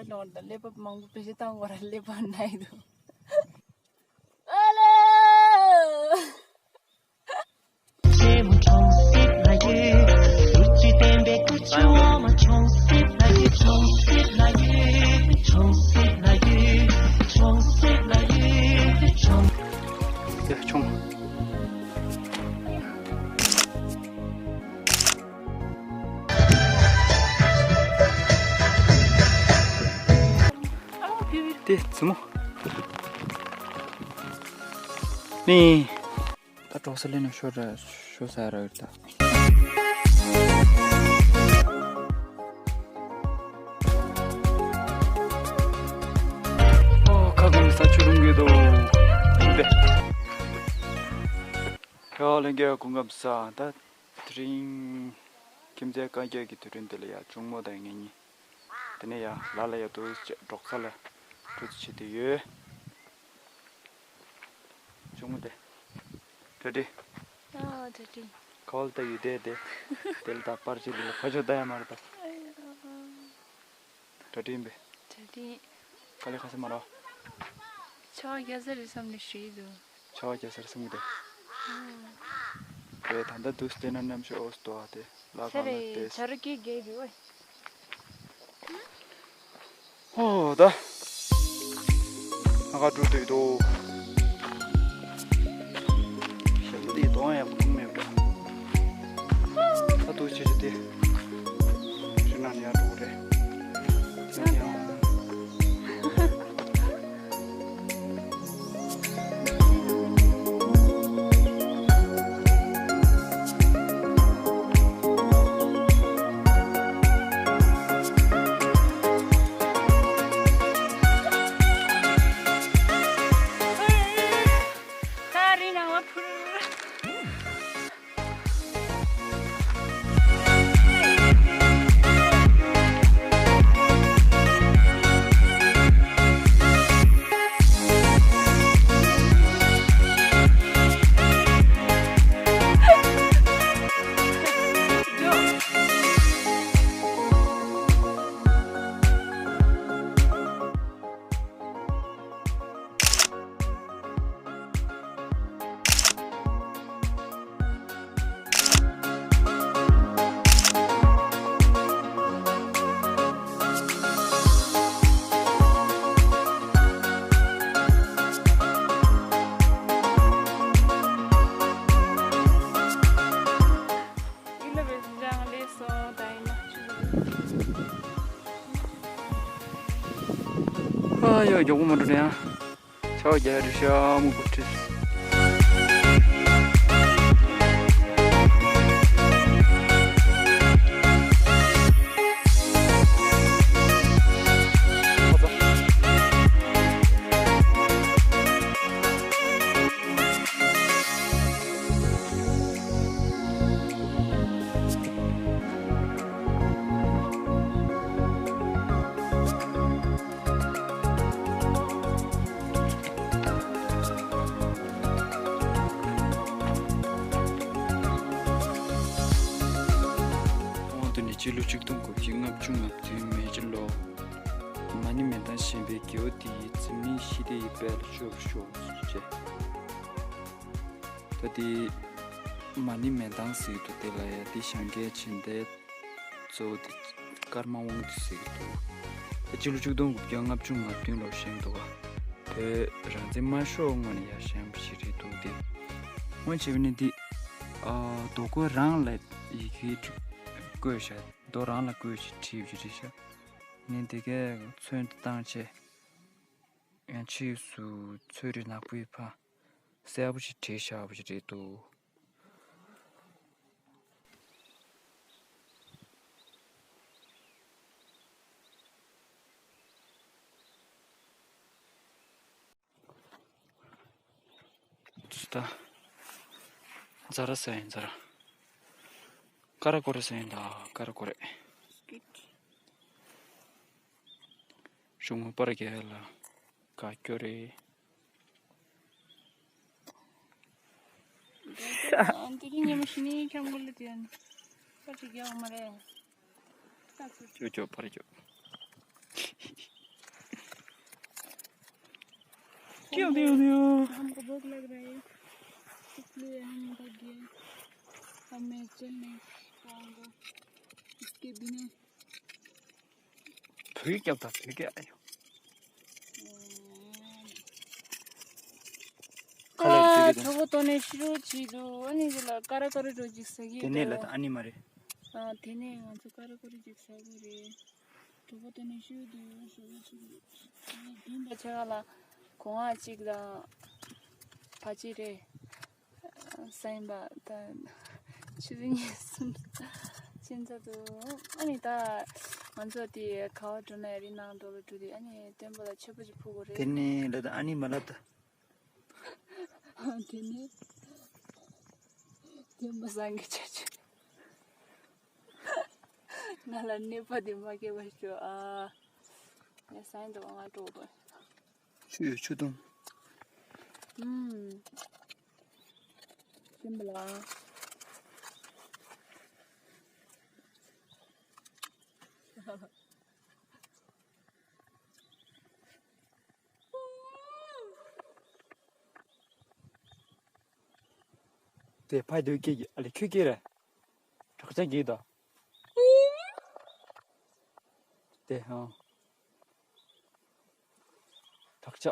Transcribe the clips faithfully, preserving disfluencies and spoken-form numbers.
ལོང་དང་ཀླད་པ་མང་པོ་བེད་སྤྱོད་བཏང་བར་ཀླད་པ་ན་ཡི་འདུག། ཡ་ཆུང་། དེ་བཙུན་མོ། ནི། ད་གྲོགས་ས་ལེན་ན་ཤོར་ར་ཤོར་ས་ར་ཡོད་ད། ཨོ་ཁ་སྐོམ་ས་ཆུ་རུང་གི་དོ། ཡ་ལེན་གི་གུང་སྐབས་ས་ད། དེ་རིང་ཁྱིམ་མཚེས་བཀའ་རྒྱ་གི་དུས་རིང་འདི་ལ་ཡ་གཅུང་མོ་དང་ངེད་གཉིས། དེ་ནས་ཡ་ལ་ལ་ཡ་དུ་འགྲོགས་ས་ལ་འགྲོ་ཚུལ་བྱེད་དུ་ཡོད། གཅུང་མོ་དེ། གྲ་སྒྲིག། ཨ་གྲ་སྒྲིག། ཁ་བ་ལ་ལྟ་ཡོད་དེ་དེ། དེ་ལ་ད་པར་ཅིག་ལ་ཕ་ཆོས་ལྟ་ཡ་མ་རེད་ད། གྲ་སྒྲིག་ཡིན་པས། གྲ་སྒྲིག། དཀའ་ལས་ཁ་སེ་མ་རོ། ཆ་བ་རྒྱ་ས་རེད་བསམ་ནས་ཞུས་འདུག། ཆ་བ་རྒྱ་ས་རེད་བསམ་གི་འདུག། དེ་ད་ལྟ་དུས་བལྟས་ན་གནམ་གཤིས་འོ་སྟོ་བ་དེ་ལ་ས་གང་ལ་རེད་དེ། ཆ་ར་སྐད་རྒྱས་རེད་ཝེ། ཧོ་ད། ང་ག་འགྲོ་འདོད་དོ། ཞབས་འདི་གདོང་ཡང་ཁུངས་མེད་པ་འདྲ། ད་དུ་ཆེ་ཆེ་དེ། ཁྱོད་ན་ནི་ཡར་འགྲོ་གི་རེད། ཡང་ཡང་། ཨ་ཡོ་མགྱོགས་པོ་མ་འགྲོ་ནས་ཨ། ཆ་བ་རྒྱ་རི་ཤ་མུ་གུ་ཁྲིད། དབང་དུ་ནས་སྤྱི་ལོ་ཆིག་སྟོང་དགུ་བརྒྱ་ལྔ་བཅུ་ང་བདུན་མེ་བྱི་ལོ། མ་ཎི་མེ་མདའ་བཞེངས་པའི་རྒྱལ་པོ་དེ་ཡིས་འཛམ་གླིང་ཞི་བདེ་ཡི་དཔལ་ལ་སྤྱོད་པར་ཤོག་ཅེས། ད་དེ་མ་ཎི་མེ་མདའ་ཟེར་གྱི་འདུག། དེ་ལ་ཡ་དེ་ཞང་གས་བྱིན་ཏེ། གཙོ་བོ་དེ་ཀརྨ་དབང་འདུས་ཟེར་གྱི་འདུག། ད་སྤྱི་ལོ་ཆིག་སྟོང་དགུ་བརྒྱ་ལྔ་བཅུ་ང་བདུན་ལོར་བཞེངས་འདུག་ག། བོད་རང་བཙན་མ་ཤོར་སྔོན་ནས་ཡ་བཞེངས་པ་ཞིག་རེད་འདུག། དེ་སྔོན་བྱས་པ་ནི་འདི། ཨ། རྡོ་བརྐོས་རང་ལ་ཡི་གེ་བརྐོས་ཤག། རྡོ་རང་ལ་བརྐོས་ཤིག་བྲིས་པ་ཞིག་རེད་ཤག། ནི་འདི་གའི་ཚོན་དེ་བཏང་བྱས། ཡང་ཕྱིས་སུ་ཚོན་རིས་ནག་པོའི་ཕ། གསལ་པོ་ཞིག་བྲིས་བཞག་པ་ཞིག་རེད་འདུག། ད། ཛ་ར་ཟེར་ཡིན་ཛ་ར། ཀ་ར་ཀོ་ར་ཟེར་ཡིན་ད་ཀ་ར་ཀོ་ར། གཞུང་པར་རྒྱལ་ལ་དགའ་སྐྱོ་རེད། འདི་རིང་ཉི་མ་ཤི་ནི་ཁྱམ་གུ་ལ་དེ་ཡང་པར་ཅིག་རྒྱག་མ་རེད། ཅོ་ཅོ་པར་ཅོ། क्यों नहीं होते हो? हमको भूख लग रहा है, इसलिए हम भाग गए। अब मैं चल नहीं पाऊंगा इसके बिना। ཐུགས་ཀྱང་ད་ཐུགས་ཀྱང་ཨ་ཡོ། ཁ་ལ་ཨ། ཅིག་གི་གྲོགས་པོ་དོ་ནས་ཤི་རོ་ཅིག་འདུག་ཨ་ནི་འདི་ལ་ཀ་ར་ཀོ་རི་འགྲོ་ཅིག་ཟ་གི་དེ་ནས་ལ་འདུག་ད་ཨ་ནི་མ་རེད། ཨ། དེ་ནས་ང་ཚོ་ཀ་ར་ཀོ་རི་ཅིག་ཟ་གི་རེད། གྲོགས་པོ་དོ་ནས་ཤི་རོ་འདུག་ཤི་རོ་ཅིག་འདུག་མདུན་པ་ཆེ་ག་ལ་གོང་འོག་གཅིག་དང་བ་གཅིག་རེད། སེམས་པ་ད་ཆུ་ཚོད་ཉི་ཤུ་ཕྱིན་ཚར་འདུག་ཨ་ནི་ད་ང་ཚོ་དེ་ག་བ་འགྲོ་ན་ཡ་རི་ནང་འགྲོ་ལ་འགྲོ་དུས་ཨ་ནི་སྟོན་པ་ལ་མཆོད་པ་ཅིག་ཕུལ་དགོས་རེད། དེ་ནས་ལབ་ད་ཨ་ནི་མ་ལབ་ད། དེ་ནས་སྟོན་པ་སངས་རྒྱས་ཆོས་ཅན། ང་ལ་གནོད་པ་དེ་མ་སྐྱེལ་བར་ཤོག་ཨ། ངས་སེམས་འདུག་ང་འགྲོ་དགོས། ཆུ་ཡོད་ཆུ་འཐུང་། ཨུམ། ཤིམ་པ་ལ། དེ་ཕ་དུས་སྐད་ཀྱི་ཨ་ལེ་ཁྱོད་སྐད་ར། བྲག་ཅ་སྐད་དང་། དེ་ཧང་། བྲག་ཅ།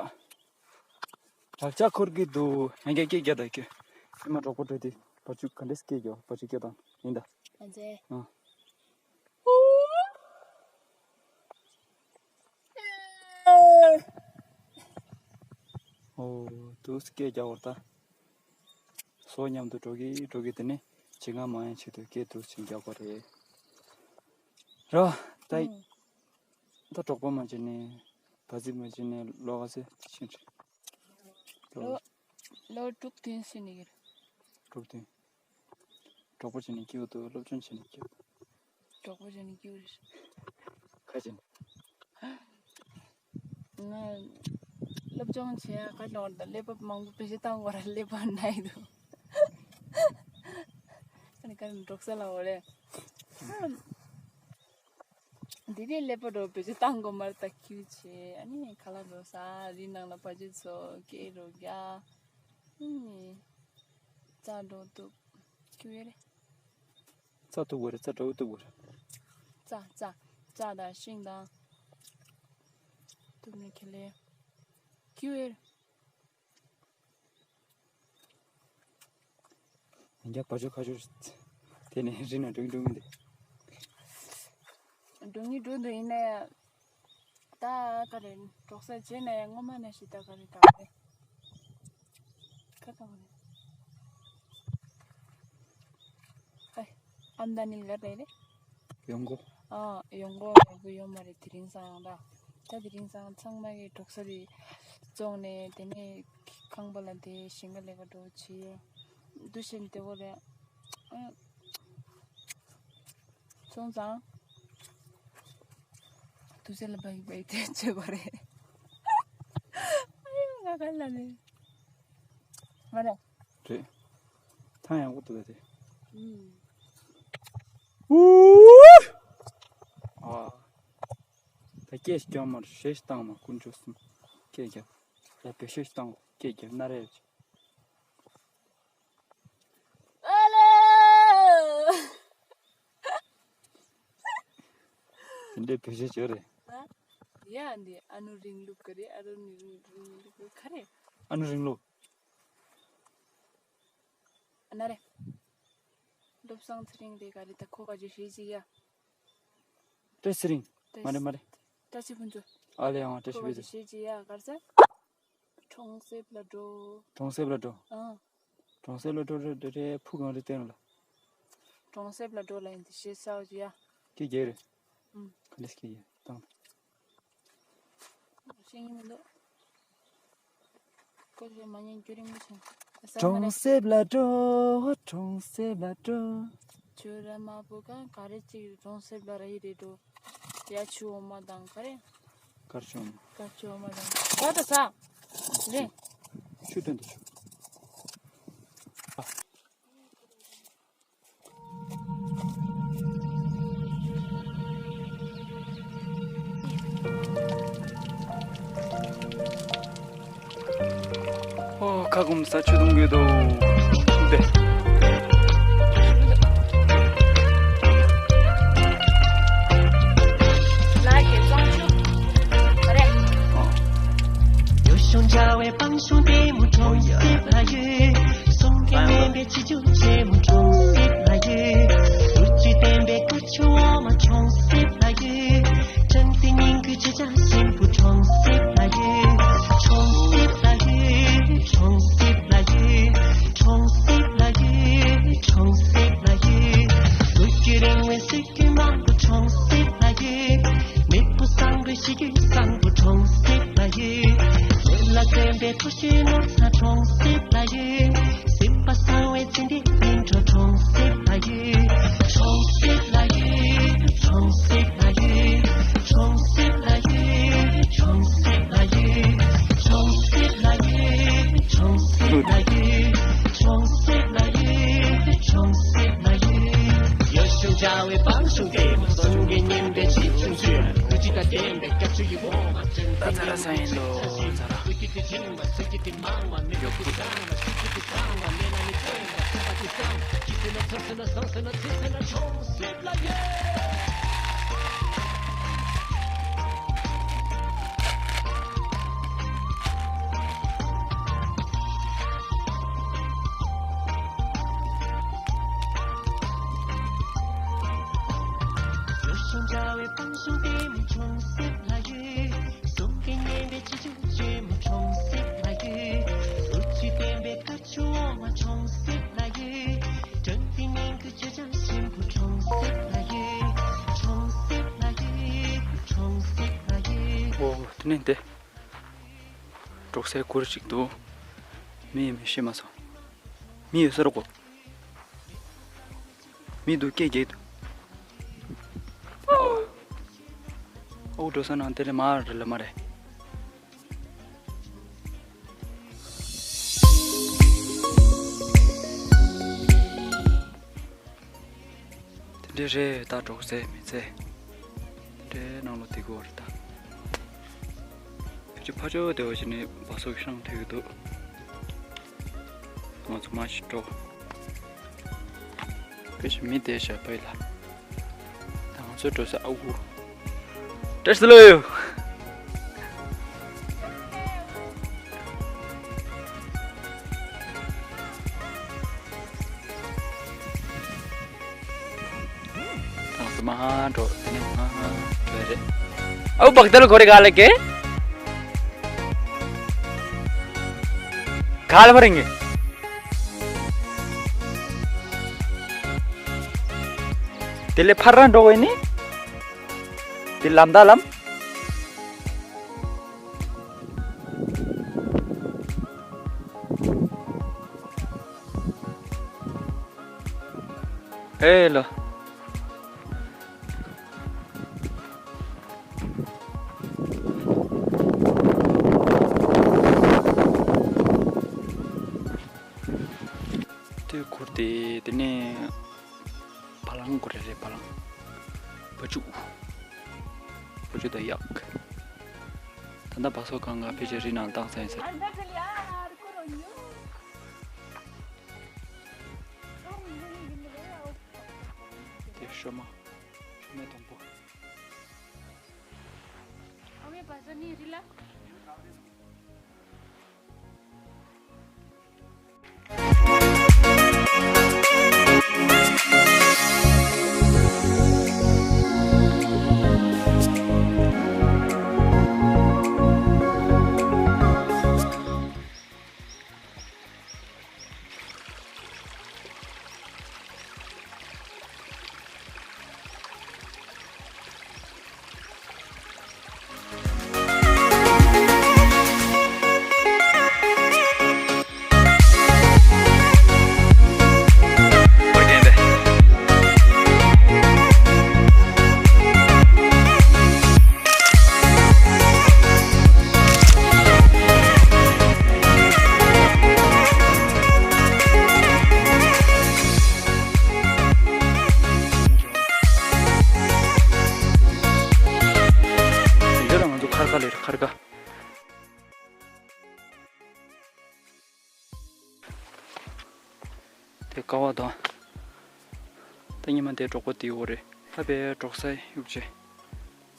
བྲག་ཅ་འཁོར་གི་འདུག་ཧན་གྱི་སྐད་རྒྱག་དང་ཁྱོད། ཨེ་མ་གྲོགས་པོ་འགྲོ་དུས་བ་ཕྱུགས་ག་འདྲས་སྐད་རྒྱག་བ་ཕྱུགས་སྐད་དང་ཡིན་ད། ཨ་ཙེ། ཨ། ཨོ། དུས་སྐད་རྒྱག་བར་ད། སོ་མཉམ་དུ་འགྲོ་གི་འགྲོ་གི་དེ་ནས་ཇི་ང་མ་ཡན་ཆེད་དུ་སྐད་དུ་ཕྱིན་རྒྱག་པ་རེད། ར། ད། ཨང་། ད་གྲོགས་པོ་མ་བྱས་ནས་བ་ཟི་མ་བྱས་ནས་ལོ་ག་ཚོད་ཕྱིན་རེད། ལོ། ལོ་དྲུག་བདུན་ཕྱིན་ནས་ཡོད། དྲུག་བདུན། གྲོགས་པོ་བྱས་ནས་སྐྱིད་པོ་འདུག་སློབ་སྦྱོང་བྱས་ནས་སྐྱིད་པོ་འདུག་གྲོགས་པོ་བྱས་ནས་སྐྱིད་པོ་རེད། ཁ་ཅན། ང་སློབ་སྦྱོང་བྱེད་ཡག་ག་ལོར་དང་ཀླད་པ་མང་པོ་བེད་སྤྱོད་བཏང་དགོས་ར་ཀླད་པ་ན་ཡི་འདུག་ཨ་ནི་ག་རེ་འབྲོག་ས་ལ་འོ་རེད། འདི་རེད་ཀླད་པ་འགྲོ་བེད་སྤྱོད་བཏང་དགོས་མ་རེད་ད་ཁྱིའུ་བྱེད་ཨ་ནི་ཁ་ལག་འགྲོ་ས་རི་ནང་ལ་བ་ཕྱུགས་ཚོ་སྐད་རོ་རྒྱག་ཨ་ནི་རྩྭ་འགྲོ་འདུག་ཁྱིའུ་ཡོད་རེད། རྩྭ་གཏུབ་དགོས་རེད། རྩྭ་འདྲ་བོ་གཏུབ་དགོས་རེད། རྩྭ་རྩྭ་རྩྭ་དང་ཤིང་དང་གཏུབ་ནས་ཁེ་ལས་ཁྱིའུ་ཡོད་རེད། ཡང་བ་ཕྱུགས་ཁ་ཕྱུགས་དེ་ནས་རི་ནང་འགྲོ་གིན་འགྲོ་གིན་འདུག་འགྲོ་གིན་འགྲོ་འདུག་ཡིན་ནའི་ད་ག་རེ་འབྲོག་ས་བྱས་ནས་སྔོན་མ་ནས་ཤི་ད་ག་རེ་ག་རེ་ཁ་གང་རེད། ཨམ་ད་ནི་ལ་རེ་རེ། ཡོང་གོ་ཨ། ཡོང་གོ་ཡོང་གོ་ཡོང་མ་རེད་དེ་རིང་སང་ད། ད་དེ་རིང་སང་ཚང་མ་གི་འབྲོག་ས་རེད། བཙོང་ནས་དེ་ནས་ཁང་པ་ལ་དེ་ཞིང་ཁ་ལས་ཀ་འགྲོ་བྱེད། འདུ་ཤེས་བདེ་བོ་རེད། ཨ། སོང་ཙང་། དུས་ཚོད་ལ་བབ་བབ་དེ་བྱེད་པ་རེད། ཨ་ཡོ་ང་ག་ལ་ནི། མ་རེད། རེད། ཐང་ཡང་པོ་འདུག་ད་དེ། ཨུམ། ཨུ། ཨ། ད་སྐད་ཞིག་རྒྱག་མར་ཞེ་ཞིག་བཏང་མ་དཀོན་མཆོག་གསུམ། སྐད་རྒྱབ། ད་བེད་ཤོད་ཞིག་བཏང་གོ་སྐད་རྒྱབ་སྣ་རལ་བྱས། ཨ་ལེ། དེ་འདྲའི་བེད་ཤོད་བྱོས་རེད། ཡ་འདི་ཨ་ནུ་རིང་ལུགས་ག་རེ་ཨ་རུ་ནི་རིང་ལུགས་ག་རེ། ཨ་ནུ་རིང་ལུགས། ཨ་ན་རེ། བློ་བཟང་ཚེ་རིང་དེ་ག་རེ་ད་ཁོ་ག་ཅི་ཤེས་ཅི་ཡ། བཀྲ་ཚེ་རིང་། བཀྲ་མ་རེད་མ་རེད། བཀྲ་ཤིས་ཕུན་ཚོགས། ཨ་ལེ་ཡང་བཀྲ་ཤིས་ཁོ་ག་ཕུན་ཅི་ཚོགས། ཤེས་ཅི་ཡ་ག་རེ་ཟེར། གྲོང་གསེབ་ལ་འགྲོ། གྲོང་གསེབ་ལ་འགྲོ། ཨང་། གྲོང་གསེབ་ལ་འགྲོ་རེད་འགྲོ་རེད་ཕུ་གང་རེད་བསྟན་ལ། གྲོང་གསེབ་ལ་འགྲོ་ལ་ཡིན་དེ་ཤེས་ས་འོ་ཅི་ཡ། ཀྱེ་རྒྱལ་རེད། ཨུམ། ག་འདྲས་ཀྱེ་རྒྱལ་བཏང་། ཤེས་ཀྱི་མི་འདུག་ཀོ་ལེ་མ་ཉན་རྒྱུ་རིང་མོ་ཆེན། གྲོང་གསེབ་ལ་འགྲོ། གྲོང་གསེབ་ལ་འགྲོ། ཆུ་ར་མ་བུ་གང་ག་རེ་ཅིག་གྲོང་གསེབ་ལ་ར་ཡི་རེད་འགྲོ། ཡ་ཆུ་འོ་མ་དང་ག་རེ། དཀར་ཆུ་འོ་མ། དཀར་ཆུ་འོ་མ་དང་ག་ད་ས། རེད། ཆུ་སྟོན་དུ་ཆུ། ས་གོམ་ས་ཆུ་དུང་གི་དོ། དེ། ཡོ་ཤོང་བྱ་བའི་སྤང་གཤོང་ལྟད་མོ་གྲོང་གསེབ་ལ་ཡོད། གསུང་སྐད་སྙན་པའི་བྱིས་ཆུ་ཆེན་མོ་གྲོང་གསེབ་ལ་ཡོད། དུར་ཁྲོད་བསྟན་པའི་དཀར་ཆུ་འོ་མ་གྲོང་གསེབ་ལ་ཡོད། སྦྲང་རྩི་སྙན་ཁུའི་ཆུ་བྱ་ཞིམ་པོ་གྲོང་གསེབ་ལ་ཡོད། གྲོང་གསེབ་ལ་ཡོད། གྲོང་གསེབ་ལ་ཡོད། གྲོང་གསེབ་ལ་ཡོད། གྲོང་གསེབ་ལ་ཡོད། ལོ་རྒྱུས་རིང་བའི་སྲོལ་རྒྱུན་མང་པོ་གྲོང་གསེབ་ལ་ཡོད། མེས་པོ་བཟང་པོའི་གཞིས་རྒྱུད་བཟང་པོ་གྲོང་གསེབ་ལ་ཡོད། ལས་ལ་བརྩོན་པའི་ཕོ་གཞོན་ནོར་ས་གྲོང་གསེབ་ལ་ཡོད། སེམས་པ་བཟང་བའི་ཚེ་འདས་བསྟན་འགྲོ་གྲོང་གསེབ་ལ་ཡོད། གྲོང་གསེབ་ལ་ཡོད། གྲོང་གསེབ་ལ་ཡོད། གྲོང་གསེབ་ལ་ཡོད། གྲོང་གསེབ་ལ་ཡོད། གྲོང་གསེབ་ལ་ཡོད། གྲོང་གསེབ་ལ་ཡོད། གྲོང་གསེབ་ལ་ཡོད། གྲོང་གསེབ་ལ་ཡོད། ཡོ་ཤོང་བྱ་བའི་སྤང་གཤོང་ལྟད་མོ། གསུང་སྐད་སྙན་པའི་བྱིས་ཆུང་ཚོས། དུར་ཁྲོད་དང་ལྡན་པའི་སྐྱབས་བཅོལ་ཡུལ་འོ་མ་ཅན། ད་ཚ་ར་ས་ཡིན་ལོ་ཚ་ར། ཨོ། དེ་ནས་འདི། འབྲོག་སའི་གུར་ཞིག་འདུག་མི་ཡིན་མིན་ཤེས་མ་སོང་། མི་ཡོད་ས་རེད་གོ། མི་འདུག་སྐད་རྒྱག་འདུག་ཨོ། ཨོ། འགྲོ་ས་ནང་དེ་ལས་མར་རེད་ལ་མ་རེད། དེ་འདྲས་རེད་ད། འབྲོག་སའི་མི་ཚེ་དེ་འདྲའི་ནང་ལོགས་བསྡད་དགོས་རེད་ད། ཕལ་ཆེར་ཕར་ཕྱོགས་དེ་བ་ཞིག་ནས་བ་སོ་གི་ཤང་ཐོས་ཀྱི་འདུག་ང་ཚོ་མར་ཞིག་འགྲོ། ཕལ་ཆེར་མི་བསྡད་ཤག་པའི་ལ། ད་ང་ཚོའི་འགྲོ་ས་ཨ་ཁུ། བཀྲ་ཤིས་བདེ་ལེགས། ང་ཚོ་མར་འགྲོ། དེ་ནས་མར་འགྲོ་ཡ་རེད། ཨའུ་བག་དལ་གོ་རེ་ག་ལ་ཀེ། ག་ལ་མ་རིང་ངེ། དེ་ལས་ཕར་ར་འགྲོ་བས་ནི། དེ་ལམ་ད་ལམ། ཨེ་ལོ། དེ་གུར་དེ་དེ་ནས་བ་ལང་གུར་རེད། བ་ལང་བ་ཕྱུགས། བ་ཕྱུགས་དང་གཡག་ད་ལྟ་བ་སོ་གང་ག་ཕལ་ཆེར་རི་ནང་བཏང་ས་ཡིན་ཟེར། དེ་ཤོ་མ། ཤོ་མའི་སྡོང་པོ། ཨ་མའི་བ་ས་ནི་རི་ལ། ཀ་བ་དང་། ད་ཉི་མ་དེ་གྲོགས་པོ་དེའི་འོ་རེད། ད་པའི་གྲོགས་སའི་གཡུག་ཅེ།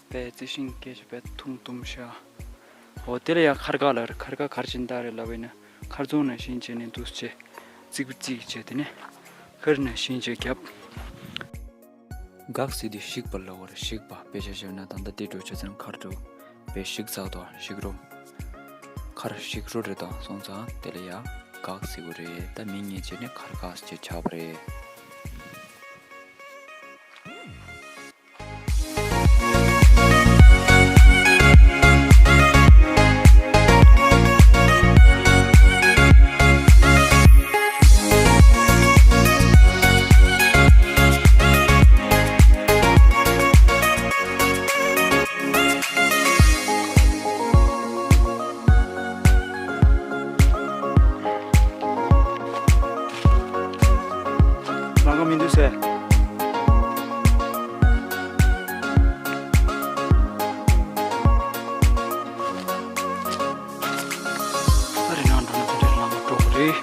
པའི་རྩི་ཤིང་སྐད་ཅེ་པའི་ཐུང་ཐུང་ཤ། འོ་དེ་ལ་ཡང་མཁར་ཁ་ལ་རེད། མཁར་ཁ་གར་ཕྱིན་ད་རེད་ལབ་ཡིན་ན། མཁར་རྫོང་ནང་བཞིན་བྱས་ནས་འདུག་སེ་བྱས། རྩིག་པ་རྩིག་བྱས་དེ་ནས་མཁར་ནང་བཞིན་བྱས་བརྒྱབ། སྒག་ཟེར་དུས་ཤིག་པ་ལ་བར་ཤིག་པ་དཔེ་ཆ་བཞག་ན་ད་ལྟ་དེ་འགྲོ་ཆ་ཚང་མཁར་འགྲོ། པའི་ཤིག་ཚག་དོ་ཤིག་རོ། མཁར་ཤིག་རོ་རེད་དོ་སོང་ཙང་དེ་ལ་ཡ་སྒག་ཟེར་གོ་རེད། ད་མིང་ངེས་བྱས་ནས་མཁར་སྒག་ཟེར་ཆགས་པ་རེད། ལམ་ཁ་མི་འདུག་ཟེར། ཨ་རི་ནང་དང་དེ་འདྲའི་ལམ་འགྲོ་གི་རེད།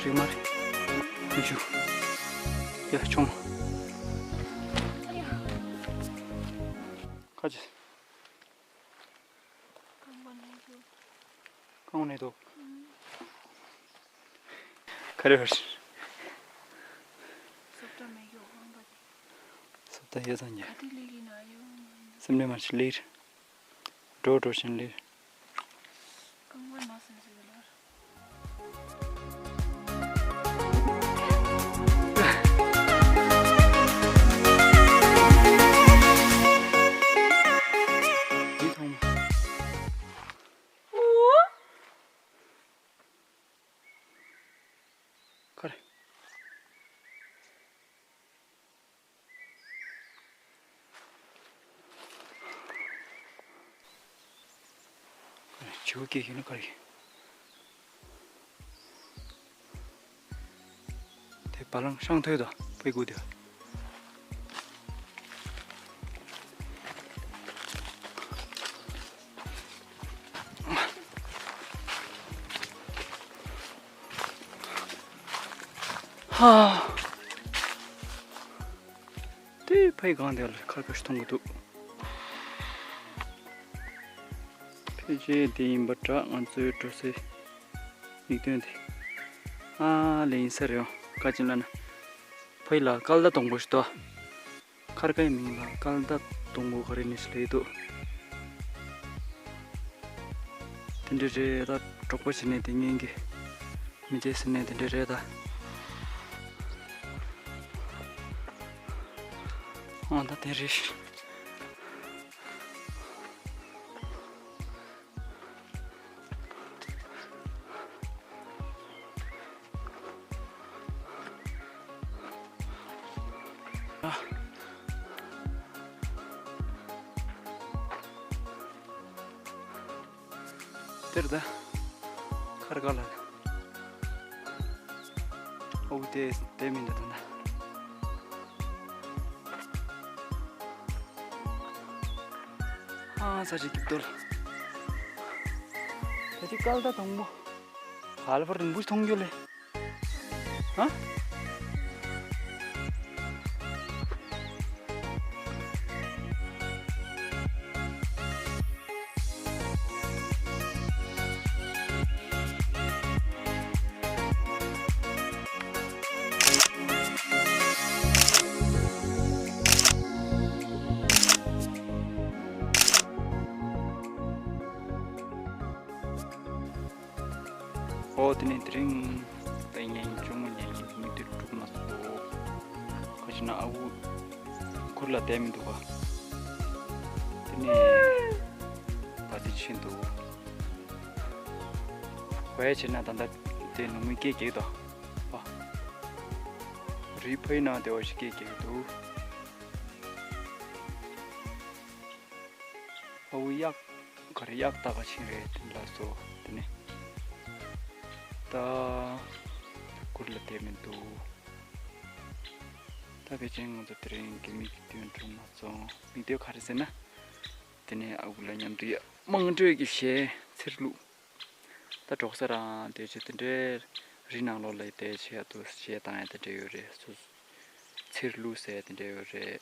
རིག་མ་རེད། འཇུ། ཡ་ཆུང་། ཁ་ཅིག་རྐང་པ་ནས་འདུག་རྐང་པ་ནས་འདུག་ག་རེ་བར། སོབ་ཏ་མེད་གི་རྐང་པ་དེ། སོབ་ཏ་ཡོད་ཙང་ཉེ། ག་དེ་ལི་གི་ན་ཡོད། སེམས་ནས་མར་ཅི་ལིར། འགྲོ་འགྲོ་བཞིན་ལིར། རྐང་པ་ན་སེམས་སུ་ལར། འདི་མཐོང་མ། ཁར། བྱིའུ་སྐད་ཡིན་ན་ཁར་ཡིན། དེ་བ་ལང་ཤང་ཐོས་དང་པའི་གུ་དེ། ཧ། དེ་ཕའི་སྒང་དེ་ལ་ཁར་ཁ་ཞིག་མཐོང་གི་འདུག་ཕལ་ཆེར་དེ་ཡིན་པ་འདྲ། ང་ཚོའི་འགྲོ་སའི་མིག་སྟོན་དེ། ཨ་ལེ་ཡིན་ས་རེད། ཡང་ཀ་ཅིན་ལ་ན། ཕའི་ལ་སྐལ་བརྡ་དང་པོ་ཞིག་འདུག་མཁར་ཁའི་མིང་ལ་སྐལ་བརྡ་གཏོང་སྒོ་ག་རེ་ནས་སླེབས་འདུག་དེ་འདྲ་རེད། ད་གྲོགས་པོ་བྱས་ནས་དེ་ངན་གི་མི་བྱེད་ཟེར་ནས་དེ་འདྲ་རེད་ད། ཨང་ད་དེ་རེད། དེར་ད་མཁར་ཁ་ལ་ཨོ་དེ་དེ་མིན་ད་ད་ན། ཨ་ས་ཅིག་སྐྱིད་པོ་འདུག་ད་ཅིག་སྐལ་བརྡ་དང་པོ། ག་ལ་བར་རིང་པོ་ཞིག་མཐོང་རྒྱུ་ལས། ཨ། ཨོ་དེ་ནས་དེ་རིང་ད་ཉན་ཅུང་ཉན་ཡིན་མི་དེ་གྲུབ་མ་སོང་། ཁ་ཅིག་ན་ཨ་ཁུ་ཁུར་ལ་བསྡད་མི་འདུག་ག་དེ་ནས་བ་ཚི་ཕྱིན་འདུག་བས་བྱས་ན་ད་ལྟ་དེ་ནུབ་མོའི་སྐད་རྒྱག་དང་། རི་ཕ་ཡི་ནང་དེ་བ་ཞིག་སྐད་རྒྱག་གི་འདུག། ཨ་བུ་གཡག་ག་རེ་གཡག་ལྟ་ག་ཕྱིན་རེད་དེ་ལ་སོ་དེ་ནི། ད་གུར་ལ་བསྡད་མི་འདུག། ད་ཕལ་ཆེར་ང་ཚོ་དེ་རིང་གི་མིག་མདུན་དྲུག་མ་སོང་། མིག་མདུན་ག་རེ་ཟེར་ན། དེ་ནས་ཨ་ཁུ་ལ་མཉམ་དུ་ཡ་དམངས་ཁྲོད་ཀྱི་གཞས་འཚེར་ལུགས། ད་འབྲོག་ས་རང་དེ་ཆེ་དེ་འདྲའི་རི་ནང་ལོགས་ལ་བསྡད་བྱས་ཡ་དུ་གཞས་བཏང་ཡ་དེ་འདྲ་ཡོད་རེད། སུ་འཚེར་ལུགས་ཟེར་དེ་འདྲ་ཡོད་རེད།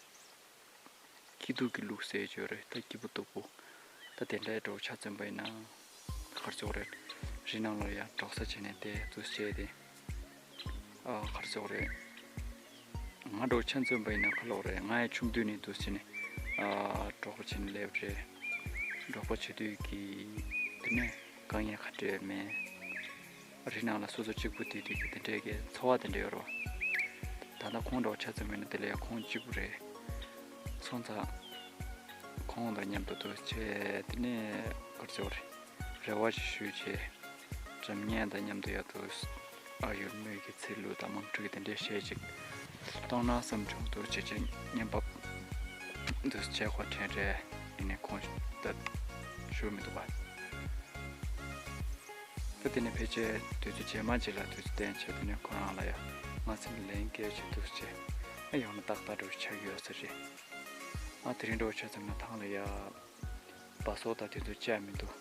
སྐྱིད་སྡུག་གི་ལུགས་ཟེར་ཡོད་རེད། ད་སྐྱིད་པོ་སྡུག་པོ། ད་དེ་འདྲའི་འགྲོ་ཆ་ཚང་པ་ཡིན་ན་གར་ཚོགས་རེད། རི་ནང་ལོགས་ཡ་འབྲོག་ས་བྱས་ནས་བསྡད་དུ་བྱས་ཏེ། ཨ་གར་ཚོགས་རེད། ང་འགྲོ་ཆ་ཚང་པ་ཡིན་ན་ཁ་ལོག་རེད། ང་ཡི་ཆུང་དུས་ནས་དུ་བྱས་ནས་ཨ་འབྲོག་པ་བྱས་ནས་སླེབས་རེད། འབྲོག་པ་བྱེད་དུས་ཀྱི་དེ་ནས་དཀའ་ངལ་ག་འདྲས་མེད། རི་ནང་ལ་སོ་སོ་གཅིག་པུ་བསྡད་དུས་ཀྱི་དེ་འདྲས་ཀྱི་འཚོ་བ་དེ་འདྲས་ཡོད་རེད་བ། ད་ལྟ་ཁོང་འགྲོ་ཆ་ཚང་མེད་ན་དེ་ལས་ཁོང་གཅིག་པུ་རེད། སོང་ཙང་ཁོང་དང་མཉམ་དུ་འདུག་བྱས་དེ་ནས་གར་ཚོགས་རེད། རེ་བ་ཞིག་ཞུས་བྱས། འཇམ་མཉེན་དང་མཉམ་དུ་ཡར་དུ་ཨ་ཡུལ་མོས་ཀྱི་ཚེ་ལུས་དང་དམངས་ཁྲོད་ཀྱི་དེ་འདྲའི་གཞས་ཅིག་གཏོང་ན་བསམ་བྱུང་། དུ་བྱེད་ཅིང་བརྙན་པ་འདུ་བྱས་ཁོ་དྲན་རེད། ཡིན་ནའི་ཁོང་ད་ཞུ་མི་འདུག་པ། ད་དེ་ནས་ཕལ་ཆེར་དུས་ཚོད་རྗེས་མ་ཅིག་ལ་དུས་ཚོད་བསྟན་བྱས་དེ་ནས་ཁོ་རང་ལ་ཡ་ང་སེམས་ལན་སྐྱེལ་བྱེད་འདུག་བྱས། ཨ་ཡང་ན་ཏག་ཏག་འགྲོ་ཆགས་ཡོད་ས་རེད། ཨ་དེ་རིང་འགྲོ་ཆ་ཙམ་ན་ཐང་ལ་ཡ། བ་སོ་དང་དེ་ཚོ་བཅའ་མི་འདུག།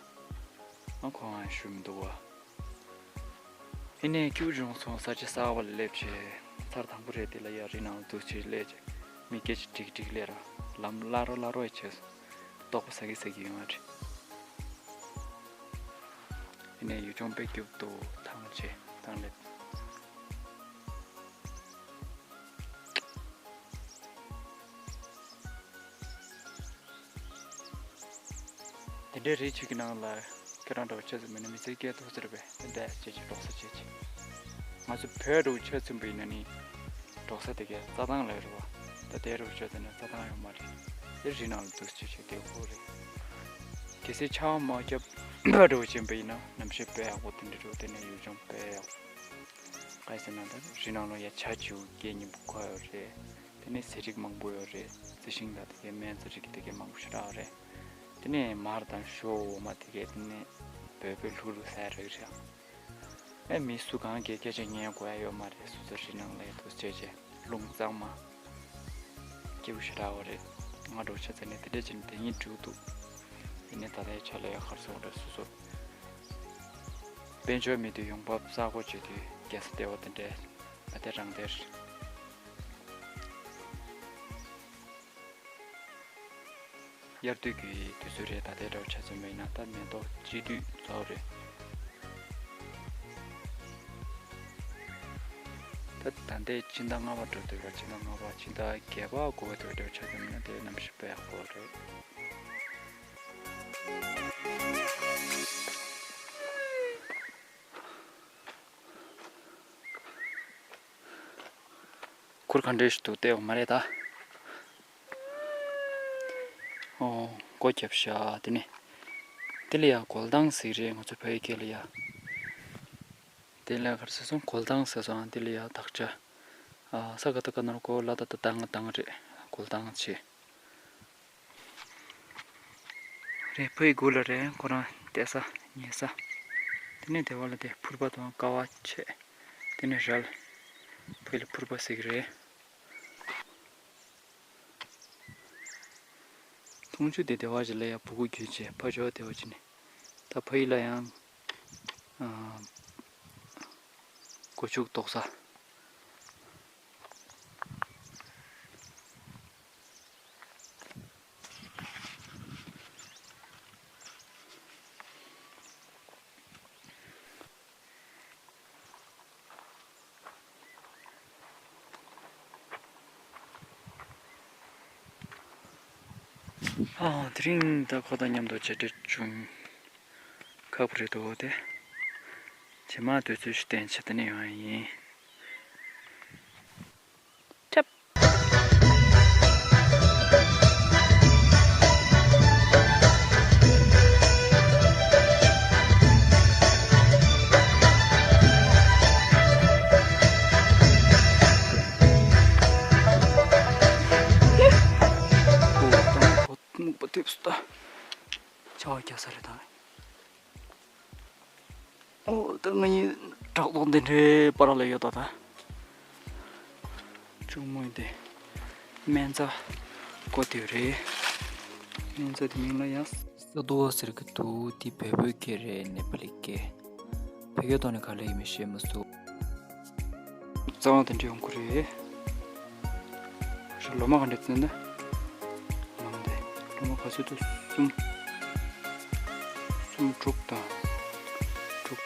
ཨ་ཁོ་ང་ཞུ་མི་འདུག་བ། ཨེ་ནས་སྐྱུག་བྱུང་སོང་། ས་ཆ་གསར་པ་ལ་སླེབས་བྱས་ཚར་དང་པོ་རེད། དེ་ལ་ཡ་རི་ནང་དུ་ཕྱིར་སླེབས་བྱས་མི་སྐད་ཅིག་འགྲིག་འགྲིག་ལས་ར་ལམ་སླ་རོ་སླ་རོ་ཡ་བྱས་སོང་། ལྟོགས་པ་ཟ་གི་ཟ་གི་ཡོང་བ་རེད། ཨེ་ནས་ཡུལ་ལྗོངས་དཔེ་སྐྱིད་པོ་འདུག། ཐང་ཆེ་ཐང་ལེབ། དེ་འདྲའི་རི་ཆུ་གི་ནང་ལ་ཁྱེད་རང་འདྲ་བོ་ཆ་ཚང་མེད་ན་མི་ཚེ་སྐྱེལ་ཐུབ་ཟེར་བས། དེ་འདྲ་བྱེད་ཀྱི་འབྲོག་ས་བྱེད་ཀྱི། ང་ཚོ་བོད་འདྲ་བོ་ཆ་ཚང་པ་ཡིན་ན་ནི་འབྲོག་ས་དེ་གའི་རྩྭ་ཐང་ལ་རེད་བ། ད་དེ་འདྲ་བོ་ཆ་ཚང་ན་རྩྭ་ཐང་ཡོད་མ་རེད། དེ་རི་ནང་ལ་འདུག་བྱེད་ཀྱི་དེ་ཁོ་རེད། གལ་སྲིད་ཆར་པ་མ་བརྒྱབ་བོད་འདྲ་བོ་ཕྱིན་པ་ཡིན་ན་གནམ་གཤིས་དཔེ་ཡག་པོ་དེ་འདྲ་འདྲ་བོ། དེ་ནས་ཡུལ་ལྗོངས་དཔེ་ཡག་པོ། ག་རེ་ཟེར་ན་ད་རི་ནང་ལ་ཡ་བྱ་བྱིའུ་སྐད་སྙན་པོ་གོ་ཡོད་རེད། དེ་ནས་ཟས་རིགས་མང་པོ་ཡོད་རེད། རྩི་ཤིང་དང་དེ་གའི་སྨན་རྩྭ་རིགས་དེ་གའི་མང་པོ་ཞེ་དྲག་ཡོད་རེད། དེ་ནས་མར་དང་ཞོ་འོ་མ་དེ་གའི་དེ་ནས་བོད་པའི་ལྷུག་ལྷུག་ཟས་རིགས་རེད། ཨེ་མི་སུ་གང་གིས་སྐད་ཆ་ཉན་དགོས་ཡ་ཡོད་མ་རེད། སོ་སོ་རི་ནང་ལ་ཡ་འདུག་བྱས་བྱས་རླུང་གཙང་མ་སྐྱིད་པོ་ཞེ་དྲག་ཡོད་རེད། ང་འདྲ་བོ་ཆ་ཚང་ནས་དེ་འདྲས་བྱས་ནས་དེ་ཉིད་འགྲིག་འདུག། ཡིན་ནའི་ད་ལྟའི་ཆ་ལ་ཡ་གར་སོང་རེད། སོ་སོ་དཔལ་འབྱོར་མེད་དུས་ཡོང་འབབ་གསར་བརྐོ་བྱེད་དུས་རྒྱལ་ས་བདེ་བ་དེ་འདྲའི་ཨ་དེ་རང་དེར། དབྱར་དུས་ཀྱི་དུས་ཚོད་རེད། ད་ལྟའི་འདྲ་བོ་ཆ་ཚང་མེད་ན་ད་མེ་ཏོག་སྐྱེ་དུས་ཚོད་རེད། ད་ད་ལྟའི་ཕྱི་ཟླ་ལྔ་པ་འགྲོ་དུས་ར། ཕྱི་ཟླ་ལྔ་པ་ཕྱི་ཟླ་བརྒྱད་པ་དགུ་པ་དུས་འདྲ་བོ་ཆ་ཚང་མེད་ན་དེ་གནམ་གཤིས་དཔེ་ཡག་པོ་རེད། གུར་ག་འདྲས་ཞིག་འདུག་བལྟས་ཡོང་མ་རེད་ད། ཨོ། སྒོ་བརྒྱབ་ཤག། དེ་ནས་དེ་ལ་ཡ་སྒོ་ལྡང་ཟེར་རེད། ང་ཚོ་བོད་ཡིག་སྐད་ལ་ཡ། དེ་ལ་ག་རེ་ཟེར་སོང་། སྒོ་ལྡང་ཟེར་སོང་། དེ་ལ་ཡ་དག་ཆ། ཨ་ས་ག་ད་ག་ནར་གོ་ལ་ད་ད་དང་དང་རེད། སྒོ་ལྡང་ཆེ། རེད། ཕ་ཡི་དགུ་ལ་རེད། ཁོ་རང་བསྡད་ས་ཉལ་ས། དེ་ནས་སྡེ་བ་ལ་དེ་ཕུར་པ་དང་ཀ་བ་ཆེ། དེ་ནས་རལ། ཕ་ཡི་ལ་ཕུར་པ་ཟེར་གི་རེད། འཐུང་ཆུ་དེ་སྡེ་བ་ཞིག་ལ་ཡ་སྦུ་གུ་རྒྱུ་བྱས་ཕ་ཆོག་སྡེ་བ་ཅི་ནས། ད་ཕ་ཡི་ལ་ཡང་ཨ་སྒོ་ཕྱུགས་གཏོགས་ས། ཨ་དེ་རིང་ད་ཁོ་དང་མཉམ་དུ་བྱ་བྲལ་བྱུང་། ཁག་པོ་རེད་འདུག་སྟེ། རྗེས་མ་དུས་ཚོད་ཞིག་བསྟན་བྱས་དེ་ནས་ཡོང་ཡ་ཡིན། ཁྱབ། རྒྱག་ས་རེད་ད། ཨོ་ད་ང་གཉིས་བྲག་རྡོ་འདི་འདྲའི་བར་ལ་ཡོད་ད་ད། གཅུང་མོ་ཡིན་ཏེ། སྨན་རྩྭ་བརྐོ་དེ་རེད། སྨན་རྩྭ་དེ་མིང་ལ་ཡང་ས་རྡོ་ཟེར་གི་འདུག་དེ་བལ་པོའི་སྐད་རེད་ནེ་པ་ལི་སྐད། བོད་སྐད་ཐོག་ནས་ག་ལ་ཡིན་མིན་ཤེས་མ་སོང་། རྩ་བ་དེ་འདྲ་ཡོང་གི་རེད། ཞོ་ལོ་མ་ག་འདྲ་བཙལ་ན། ལོ་མ་དེ་ལོ་མ་ག་ཚོད་འདུག་གསུམ། གསུམ་དྲུག་དང་། དྲུག་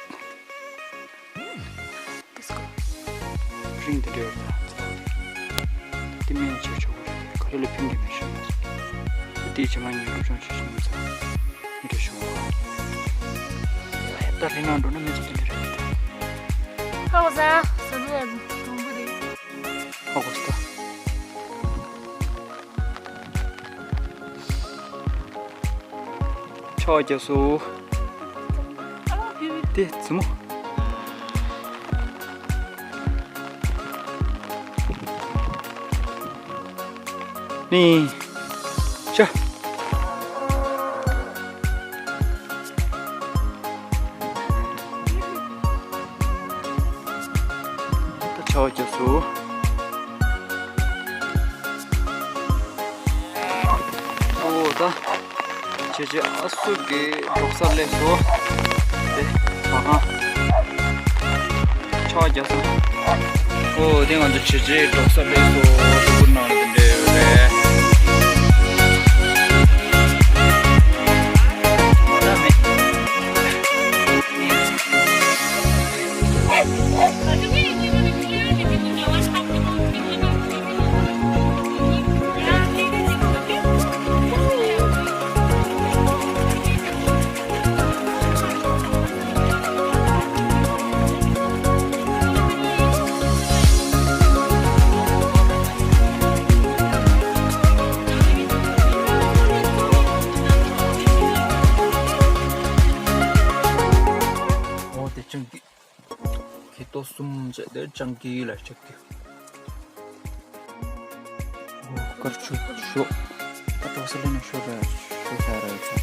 རིང་དེ་འདྲ་ཡོད་རེད་ད། དེ་སྨན་བྱེད་ཆོག་གི་རེད། ག་རེ་ལ་ཕན་གྱི་མེད་ཤོད་མ་སོང་། དེའི་རྗེས་མ་ངས་སློབ་སྦྱོང་བྱེད་ཤེས་མི་ཚར། འདི་འདྲ་ཞུ་གོ། ད་རི་ནང་འགྲོ་ན་མི་ཚོ་དེ་འདྲ་རེད་ད། ཧ་གོ་ས། ས་འདུག་ཡ་དང་པོ་རེད། ཧ་གོ་ས། ཕྱག་རྒྱ་སོ། དེ་རྫི་མོ། ནི། ཤ། ད་ཆར་པ་བརྒྱབ་སོང་། ཨོ་ད། བྱས་རྗེས་ཨ་སུ་གི་འབྲོག་སར་སླེབས་སོང་། དེ་བ་གང་། ཆར་པ་བརྒྱབ་སོང་། ཨོ་དེ་ང་ཚོ་བྱས་རྗེས་འབྲོག་སར་སླེབས་སོང་། ཧྲུལ་པོ་ནང་ལ་དེ་འདྲ་ཡོད་རེད། ད་མེད། འོ་དེ་ཅང་གི་ཁེ་ཏོ་གསུམ་བྱས་ཏེ་སྤྱང་ཀི་ལ་ཆགས་ཏེ། ཨོ་དཀར་ཆུ་ཤོག་ཨ་ཏོག་སེ་ལེ་ནི་ཤོག་ར་ཤོག་ཤ་ར་ཡོད་ཚ།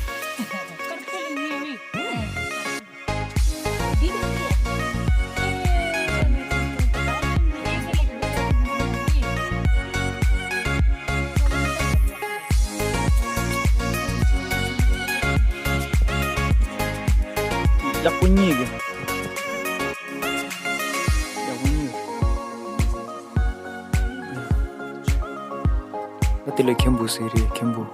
ཡག་པོ་གཉིས་ཀྱི། ཡག་པོ་གཉིས། ཨ་དེ་ལ་ཁེམ་བུ་ཟེར་རེད། ཁེམ་བུ།